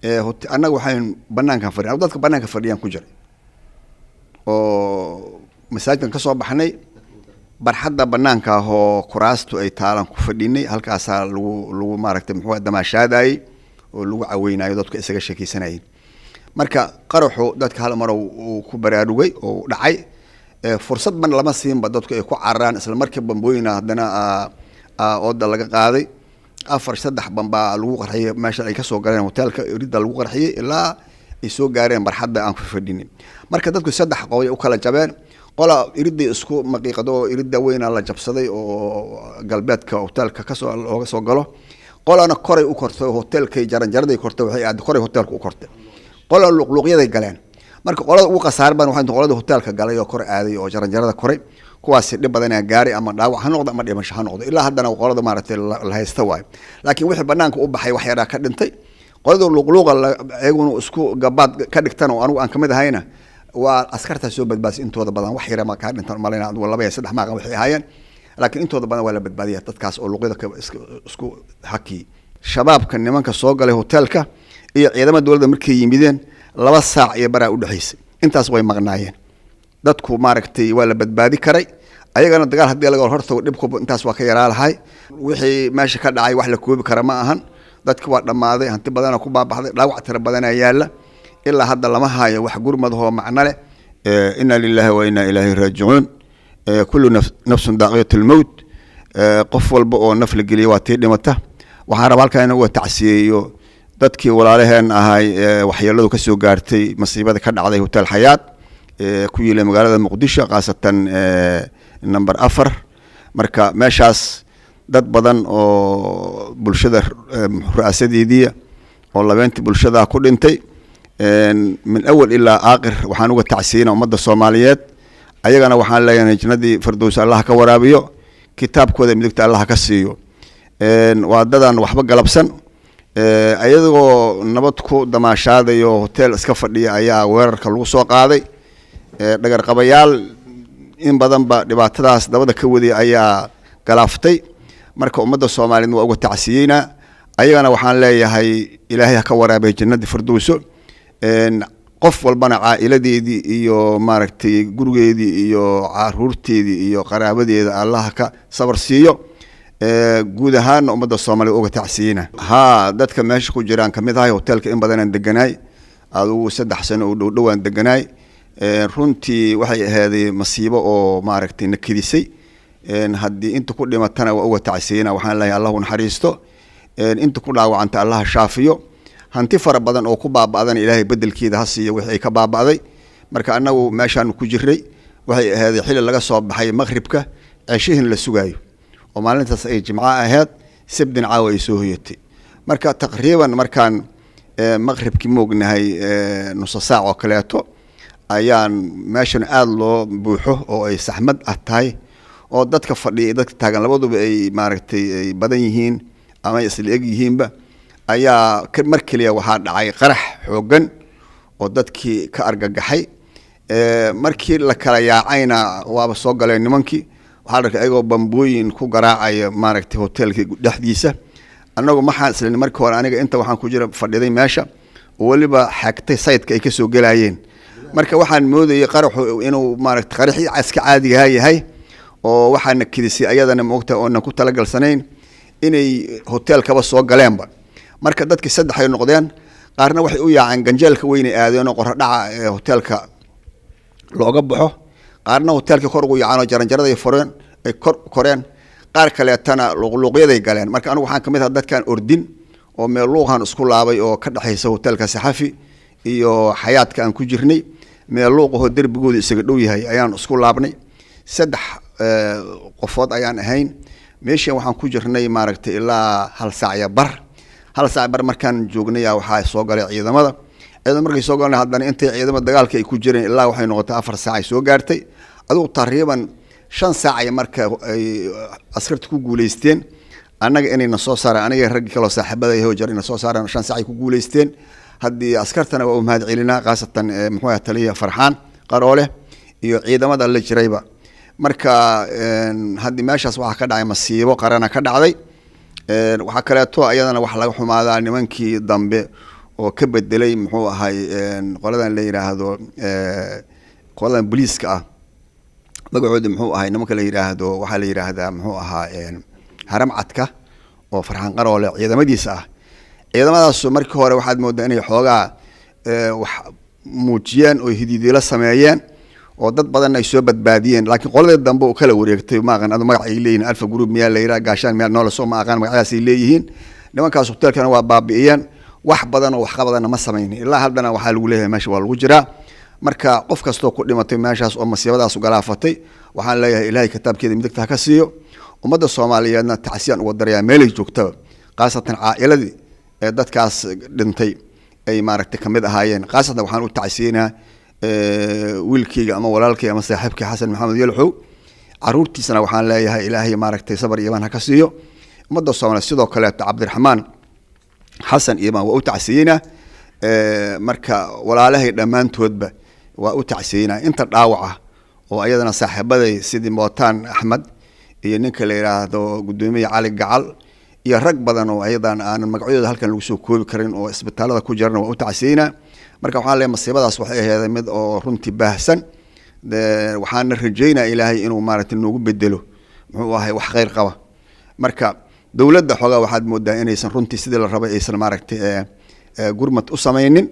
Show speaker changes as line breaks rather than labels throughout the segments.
Annaga waxaan banaankan fadhiya, dadka banaanka fadhiyaan ku jiray oo masaajidkan ka soo baxnay, barxadda banaanka ah oo kuraastu ay taalaan ku fadhinay. Halkaasaa lagu maaragtay muxuu damaashaadayey oo lagu caweynayo, dadku isaga sheekeysanayeen. Marka qaraxu dadka hal mar uu ku baraarugay oo dhacay, fursad ban lama siinba dadku ay ku cararaan. Isla markii bambooyina haddana ooda laga qaaday, afar saddex bambaa lagu qarxiyey meesha ay kasoo galeen hoteelka, ridda lagu qarxiyey ilaa ay soo gaareen barxadda aan ku fadhinay. Marka dadku saddex qolay u kala jabeen. Qola iridday isku maqiiqdo oo iridda weyna la jabsaday oo galbeedka hoteelka kasoo looga soo galo. Qolana koray u kortay oo hoteelkay jaranjaraday kortay, waxay aad koray hoteelka u kortay. Qola luqluuqyaday galeen. Marka qolada ugu khasaar badan waxay qolada hoteelka galay oo kor aaday oo jaranjarada koray. Kuwaasi dhib badanaa gaaray, ama dhaawac ha noqdo ama dhimasho ha noqdo. Ilaa haddana qolada maaragtay la haysta waayo. Laakiin wixii banaanka u baxay wax yaraa ka dhintay. Qolada luqluuqa iyaguna isku gabaad ka dhigtan oo anigu aan kamid ahayna, waa askartaa soo badbaadisay intooda badan. Wax yara ma kaa dhintan malayna, adigu laba iyo saddex maaqan waxay ahaayeen, laakiin intooda badan waa la badbaadiya dadkaas oo luqyada isku hakiyey. Shabaabka nimanka soo galay hoteelka iyo ciidamada dowladda markay yimideen 2 saac iyo baraa udhexaysay. Intaas way maqnaayeen dadku, maaragtay waa la badbaadi karay ayagana. Dagaal haddii laga hortago dhibku intaas waa ka yaraa lahay. Wixii meesha ka dhacay wax la koobi kara ma ahan. Dadki waa dhammaaday, hanti badana ku baabaxday, dhaawac tira badanaa yaalla. Ilaa hadda lama hayo wax gurmadahoo macno leh. Inna lillahi wa inna ilaahi raajicuun. Kullu nafsun daaqiyat lmowt. Qof walba oo naf la geliya waa tii dhimata. Waxaan rabaa halkaa inaan uga tacsiyeeyo dadkii walaalaheen ahay ee waxyeeladu ka soo gaartay masiibada ka dhacday Hotel Xayaat ee ku yiilay magaalada Muqdisho, khaasatan number 4. Marka meeshaas dad badan oo bulshada ra'asadeediia oo labeentii bulshada ku dhintay. Min awal ilaa aakhir waxaan uga tacsiyeyna ummadda Soomaaliyeed. Ayagana waxaan leeyahay jannadii Fardows Allah ka waraabiyo, kitaabkooda midigta Allah ka siiyo. Waa dadaan waxba galabsan, ayagoo nabad ku damaashaadayo hotel iska fadhiya ayaa weerarka lagu soo qaaday. Dhagarqabayaal in badanba dhibaatadaas dabada ka waday ayaa galaaftay. Marka ummadda Soomaaliyeed waa uga tacsiyeynaa, ayagana waxaan leeyahay Ilaahay ha ka waraabay jannadii Fardowso. Qof walbana caa'iladeedii iyo maaragtay gurigeedii iyo caruurteedii iyo qaraabadeeda Allah ka sabar siiyo. Guud ahaana ummadda Soomaaliya uga tacsiyeyna. Haa, dadka meesha ku jiraan kamid ahay. Hoteelka in badanaan deganaay, adigu 3 sano oo dhowdhowaan deganaay. Runtii waxay ahaaday masiibo oo maaragtay na kedisay. Haddii inta ku dhimatana waa uga tacsiyeyna, waxaan leeyahay Allahu naxariisto. Inta ku dhaawacanta Allaha shaafiyo. Hanti fara badan oo ku baaba'dana Ilaahay bedelkeeda ha siiyo wixii ay ka baaba'day. Marka annagu meeshaanu ku jiray waxay ahaaday xilli laga soo baxay maqribka, ceshihin la sugaayo, oo maalintaas ay jimco ahayd, sabdin caawa ay soo hoyatay. Marka taqriiban markaan maqribkii moognahay nuso saac oo kaleeto ayaan meeshan aada loo buuxo oo ay saxmad ah tahay, oo dadka fadhiya iyo dadka taagan labaduba ay maaragtay ay badan yihiin ama ay isla eg yihiinba, ayaa mar keliya waxaa dhacay qarax xooggan oo dadkii ka argagaxay. Markii la kala yaacayna waaba soo galeen nimankii. Waxaa la arkay ayagoo bambooyin ku garaacaya maaragtay hoteelka dhexdiisa. Annagu maxaan islin markii hore, aniga inta waxaan ku jira fadhiday meesha oo weliba xagtay sayidka ay kasoo gelayeen. Marka waxaan moodayay qaraxu inuu maaragtay qaraxii iska caadigaha yahay, oo waxaana kedisay ayadana moogta oonan ku talagalsanayn inay hoteelkaba soo galeenba. Marka dadkii saddex ay noqdeen. Qaarna waxay u yaaceen ganjeelka weynay aadeen oo qorodhaca ee hoteelka looga baxo. Qaarna hoteelkii kor ugu yaaceen oo jaranjaraday fureen ay kor koreen. Qaar kaleetana luqluuqyaday galeen. Marka anigu waxaan kamid ahaa dadkaan ordin oo meel luuqan isku laabay oo ka dhexaysa hoteelka Saxafi iyo Xayaadka aan ku jirnay. Meel luuqahoo derbigooda isaga dhow yahay ayaan isku laabnay. 3 qofood ayaan ahayn. Meeshan waxaan ku jirnay maaragtay ilaa hal saac iyo bar. Hal saac bar markaan joognay waxaa soo galay ciidamada. Ciidamada markay soo galeen haddana intay ciidamada dagaalka ay ku jireen ilaa waxay noqotay 4 saac ay soo gaartay. Adigu taqriiban 5 saac ay marka ay askarta ku guuleysteen annaga inayna soo saaraan, aniga raggii kaloo saaxiibada yahay oo jar ina soo saaraan. 5 saac ay ku guuleysteen. Haddii askartana waa u mahad celinaa, khaasatan muxuu ahaa taliya Farxaan Qaroole iyo ciidamada la jirayba. Marka haddii meeshaas waxaa ka dhacay masiibo qarana ka dhacday. Waxaa kaleeto ayadana wax laga xumaadaa nimankii dambe Oo ka bedelay muxuu ahay qoladan la yidhaahdo, qoladan booliiska ah, magacooda muxuu ahay, nimanka la yidhaahdo, waxaa la yidhaahdaa muxuu ahaa Haramcadka oo Farxaan Qaroole ciidamadiisa ah. Ciidamadaasu markii hore waxaad moodaa inay xoogaa wax muujiyeen oo hididiilo sameeyeen oo dad badan ay soo badbaadiyeen, laakiin qoladii dambe uu kala wareegtay, ma aqaan adu magac ay leeyihin, Alfa Group miyaa la yidhaha, Gaashaan miyaa, noola soo ma aqaan magacyadaas ay leeyihiin. Nimankaas hoteelkana waa baabi'iyeen, wax badan oo waxqabadana ma samaynin. Ilaa haddana waxaa lagu leeyahay meesha waa lagu jiraa. Marka qof kastoo ku dhimatay meeshaas oo masiibadaas galaafatay, waxaan leeyahay Ilaahay kitaabkeeda midigta ha ka siiyo. Ummadda Soomaaliyeedna tacsiyaan uga darayaa meelay joogtaba, khaasatan caa'iladii ee dadkaas dhintay ay maaragtay kamid ahaayeen. Khaasatan waxaan u tacsiyeynaa wiilkeyga ama walaalkay ama saaxiibkay Xasan Maxamed Yalxow. Caruurtiisana waxaan leeyahay Ilaahay maaragtay sabar iyo iimaan ha ka siiyo. Ummadda Soomaaliyeed sidoo kaleeto Cabdiraxmaan Xasan Iimaan waa u tacsiyeynaa. Marka walaalahay dhammaantoodba waa u tacsiyeynaa. Inta dhaawaca oo ayadana saaxiibaday sidii Mootaan Axmed iyo ninka la yidhaahdo guddoomiye Cali Gacal iyo rag badan oo ayadan aanan magacyadooda halkan lagu soo koobi karin oo isbitaalada ku jirana waa u tacsiyeynaa. Marka waxaan leeyahay masiibadaas waxay aheeday mid oo runtii baahsan, waxaana rajeynaa Ilaahay inuu maaragtay noogu bedelo muxuu ahay wax khayr qaba. Marka dowladda xoogaa waxaad moodaa inaysan runtii sidii la rabay aysan maaragtay gurmad u samaynin,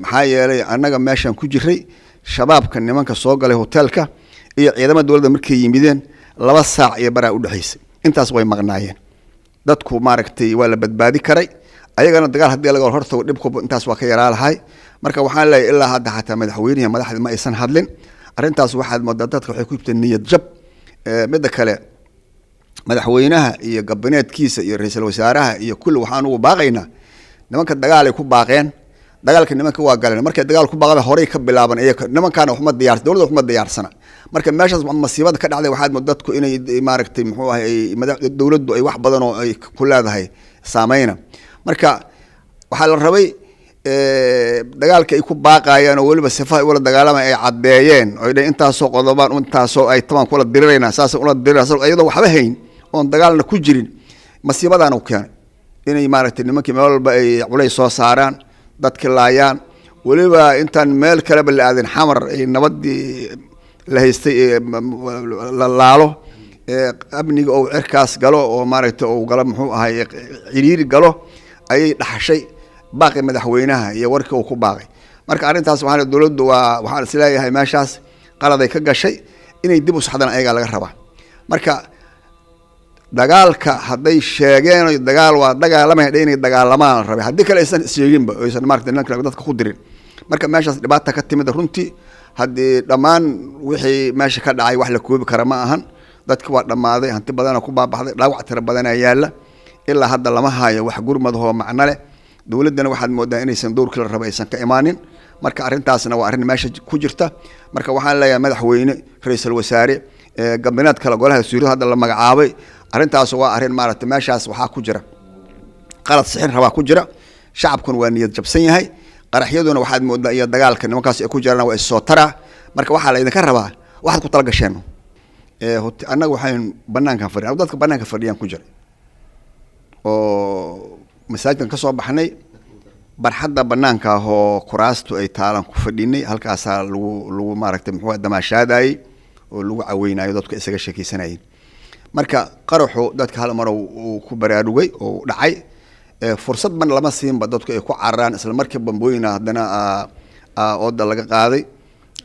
maxaa yeelay annaga meeshaan ku jiray Shabaabka nimanka soo galay hoteelka iyo ciidamada dowladda markay yimideen 2 saac iyo baraa udhexaysay. Intaas way maqnaayeen dadku, maaragtay waa la badbaadi karay ayagana. Dagaal haddii laga hortago dhibku intaas waa ka yaraa lahay. Marka waxaan leeyahay ilaa hadda xataa madaxweynihi, madaxda ma aysan hadlin arrintaas. Waxaad moodaa dadka waxay ku yibteen niyad jab. Midda kale, madaxweynaha iyo gabineedkiisa iyo ra-iisul wasaaraha iyo kulli waxaan ugu baaqaynaa, nimanka dagaalay ku baaqeen, dagaalka nimanka waa galeen. Markay dagaal ku baaqda horey ka bilaaban iyaga, nimankaana waxma diyaar, dowladda waxma diyaarsana. Marka meeshaas masiibada ka dhacday waxaad moodaa dadku inay maaragtay muxuu ahay dowladdu ay wax badan oo ay ku leedahay saameyna. Marka waxaa la rabay dagaalka ay ku baaqayeen oo weliba sifaha ay ula dagaalamay ay caddeeyeen oo ay dhaheen intaasoo qodobaan, intaasoo ay taban kula dirirayna, saas ula dirirayna, iyadoo waxba hayn oon dagaalna ku jirin. Masiibadaana u keenay inay maaragtay nimankii meel walba ay culays soo saaraan, dadki laayaan, weliba intaan meel kaleba la aadin Xamar ay nabadii la haystay ee la laalo, amniga oo cirkaas galo oo maaragtay uu galo muxuu ahay ciriiri galo ayay dhaxashay baaqi madaxweynaha iyo warkii uu ku baaqay. Marka arrintaas waxaan dowladdu waa waxaan isleeyahay meeshaas qaladay ka gashay, inay dib u saxdaan ayagaa laga rabaa. Marka dagaalka hadday sheegeen dagaal waa dagaalamay, inay dagaalamaan la rabay, haddii kale aysan sheeginba aysan maarata nimanka dadka ku dirin. Marka meeshaas dhibaata ka timid runtii. Haddii dhammaan wixii meesha ka dhacay wax la koobi kara ma ahan. Dadki waa dhammaaday, hanti badana ku baabaxday, dhaawac tira badanaa yaalla. Ilaa hadda lama hayo wax gurmadahoo macno leh. Dowladdana waxaad moodaa inaysan dowrkii la rabay aysan ka imaanin. Marka arrintaasna waa arrin meesha ku jirta. Marka waxaan leeyahay madaxweyne, ra-iisul wasaare, gabineed kale, golaha suurada hadda la magacaabay, arrintaas waa arrin maaragtay meeshaas waxaa ku jira qalad sixin rabaa ku jira. Shacabkuna waa niyad jabsan yahay. Qaraxyaduna waxaad moodaa iyo dagaalka nimankaas ay ku jiraan waa issoo taraa. Marka waxaa la idinka rabaa waxaad ku tala gasheen. Annaga waxayn banaankan fadhiya, dadka banaanka fadhiyaan ku jiray oo masaajidkan ka soo baxnay, barxadda banaanka ah oo kuraastu ay taalaan ku fadhinay. Halkaasaa lagu maaragtay muxuu damaashaadayey oo lagu caweynayo, dadku isaga sheekeysanayeen. Marka qaraxu dadka hal mar uu ku baraarugay oo dhacay, fursad man lama siinba dadku ay ku cararaan. Isla markii bambooyina haddana ooda laga qaaday,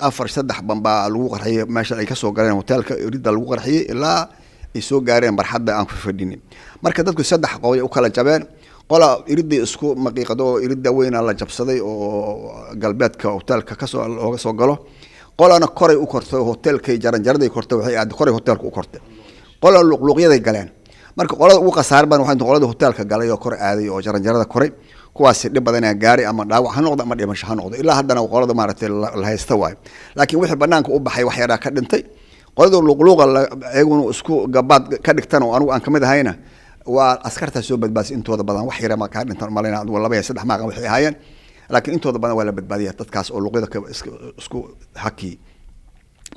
afar saddex bambaa lagu qarxiyey meesha ay kasoo galeen hoteelka, ridda lagu qarxiyey ilaa ay soo gaareen barxadda aan ku fadhinin. Marka dadku saddex qoy u kala jabeen. Qola iridday isku maqiiqado oo iridda weyna la jabsaday oo galbeedka hoteelka kasoo looga soo galo. Qolana koray u kortay oo hoteelkay jaranjaraday kortay, waxay aad koray hoteelka u kortay. Qola luqluuqyaday galeen. Marka qolada ugu khasaar badan waxay qolada hoteelka galay oo kor aaday oo jaranjarada koray. Kuwaasi dhib badanaa gaaray, ama dhaawac ha noqdo ama dhimasho ha noqdo. Ilaa haddana qolada maaragtay la haysta waayo. Laakiin wixii banaanka u baxay wax yaraa ka dhintay. Qolada luqluuqa iyaguna isku gabaad ka dhigtan oo anigu aan kamid ahayna waa askartaa soo badbaadisay intooda badan. Wax yara ma kaa dhintan malayna adigu, laba iyo saddex maaqan waxay ahaayeen, laakiin intooda badan waa la badbaadiya dadkaas oo luqyada isku hakiyey.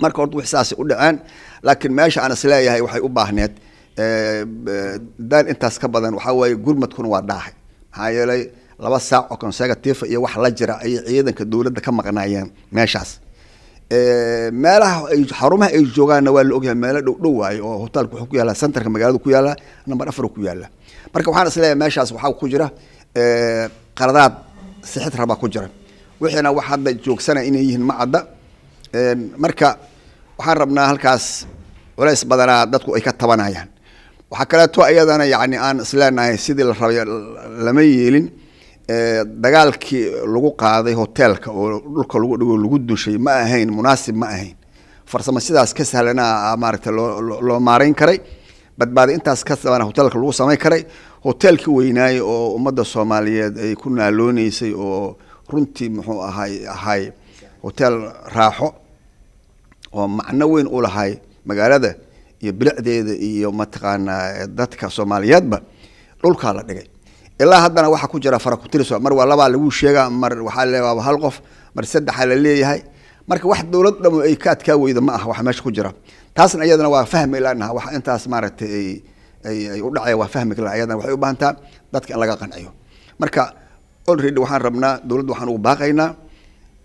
Marka horta wix saasay u dhaceen, laakiin meesha aan isleeyahay waxay u baahneed daal intaas ka badan waxaa waaye gurmadkuna waa dhaahay, maxaa yeelay 2 saac oo consecutive iyo wax la jira ay ciidanka dowladda ka maqnaayeen meeshaas. Meelaha ay xarumaha ay joogaanna waa la ogyahay, meelo dhow dhow waaye oo hotelku wuxuu ku yaallaa centerka magaalada ku yaallaa, number 4 ku yaallaa. Marka waxaan isleeyahay meeshaas waxaa ku jira qaladaad sixid rabaa ku jira, wixiina wax hadda joogsana inay yihiin ma cadda. Marka waxaan rabnaa halkaas culays badanaa dadku ay ka tabanayaan. Waxaa kaleeto iyadana yacni aan isleenahay sidii la rabay lama yeelin. Dagaalkii lagu qaaday hoteelka oo dhulka lagu dhigo lagu dushay ma ahayn munaasib, ma ahayn farsamo sidaas ka sahlanaa maaragtay loo maarayn karay, badbaadi intaas ka sabana hoteelka lagu samayn karay. Hoteelkii weynaayey oo ummadda Soomaaliyeed ay ku naalooneysay oo runtii muxuu ahay hotel raaxo oo macno weyn u lahay magaalada iyo bilicdeeda iyo mataqaanaa dadka Soomaaliyeedba, dhulkaa la dhigay. Ilaa haddana waxaa ku jira faraku-tiris, mar waa 2 lagu sheegaa, mar waxaa leeyahay 1 qof, mar 3 la leeyahay. Marka wax dowlad dhamo ay ka adkaa weydo ma aha waxa meesha ku jira. Taasna iyadana waa fahmi lanaha, waxa intaas maaragtay ay u dhacaya waa fahmi kala, iyadana waxay u baahan tahay dadka in laga qanciyo. Marka already waxaan rabnaa dowladda waxaan ugu baaqaynaa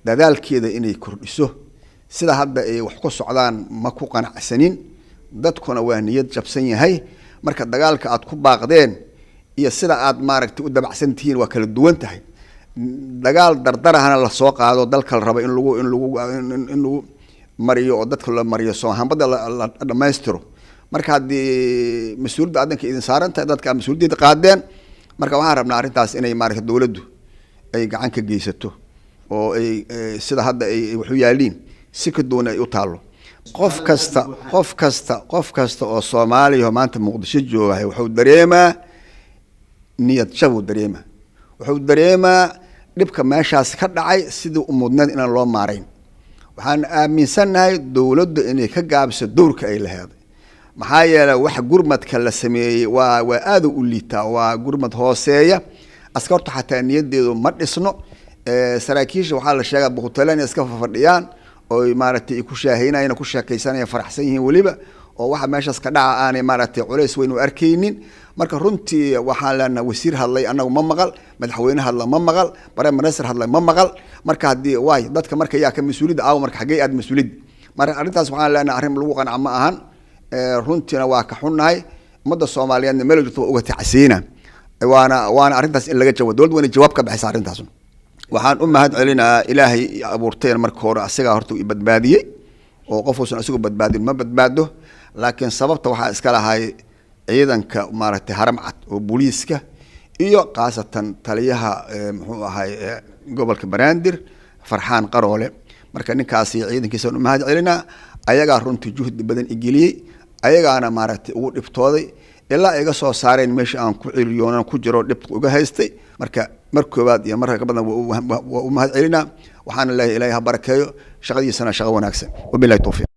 dadaalkeeda inay kordhiso. Sida hadda ay wax ku socdaan ma ku qanacsanin, dadkuna waa niyad jabsan yahay. Marka dagaalka aad ku baaqdeen iyo sida aad maaragtay u dabacsan tihiin waa kala duwan tahay. Dagaal dardarahana la soo qaado, dalka la rabo in lagu in lagu in lagu mariyo oo dadka la mariyo soohambada la dhammaystiro. Marka haddii mas-uuliyadda adinka idin saaran tahay, dadka mas-uuliyadda qaadeen, marka waxaan rabnaa arrintaas inay maaragtay dowladdu ay gacan ka geysato oo ay sida hadda ay wax u yaaliin si ka duwan ay u taallo. Qof kasta oo Soomaaliya maanta Muqdisho jooga wuxuu dareemaa niyad jab uu dareemaa, wuxuu dareemaa dhibka meeshaas ka dhacay sidii u mudnayd inaan loo maarayn. Waxaan aaminsannahay dowladdu inay ka gaabiso dowrka ay laheeday, maxaa yeelay wax gurmadka la sameeyey waa aad u liitaa, waa gurmad hooseeya. Askartu xataa niyadeedu ma dhisno. Saraakiisha waxaa la sheegaa buqutaleen iska fadhiyaan oo maaragtay ku shaaheynayaan, ku sheekaysanayaan, faraxsan yihiin weliba, oo waxa meeshaas ka dhaca aanay maaragtay culays weyn u arkaynin. Marka runtii waxaan leenahay wasiir hadlay annagu ma maqal, madaxweyne hadla ma maqal, prime minister hadlay ma maqal. Marka haddii waay dadka marka yaa ka mas-uuliyadda aawo, marka xaggee aad mas-uuliyadda? Marka arrintaas waxaan leenahay arrin lagu qanca ma ahan, runtiina waa ka xunnahay. Ummadda Soomaaliyeedna meel jirto waa uga tacsiina, waana arrintaas in laga jawaabo. Dowladdu waa inay jawaab ka bixisa arrintaas. Waxaan u mahad celinayaa Ilaahay abuurteen marka hore, asagaa horta i badbaadiyey, oo qof uusan isagu badbaadin ma badbaado. Laakiin sababta waxaa iska lahay ciidanka maaragtay haram cad oo booliiska iyo khaasatan taliyaha muxuu ahay gobolka Banaadir Farxaan Qaroole. Marka ninkaasi ciidankiisa u mahad celinaa, ayagaa runtii juhdi badan igeliyey, ayagaana maaragtay ugu dhibtooday ilaa iga soo saareen meesha aan ku ciliyoonan ku jiro dhibka uga haystay. Marka mar koowaad iyo marka ka badan waa u mahad celinaa, waxaana leeyahay Ilaahay ha barakeeyo shaqadiisana, shaqo wanaagsan. Wabillahi tawfiiq.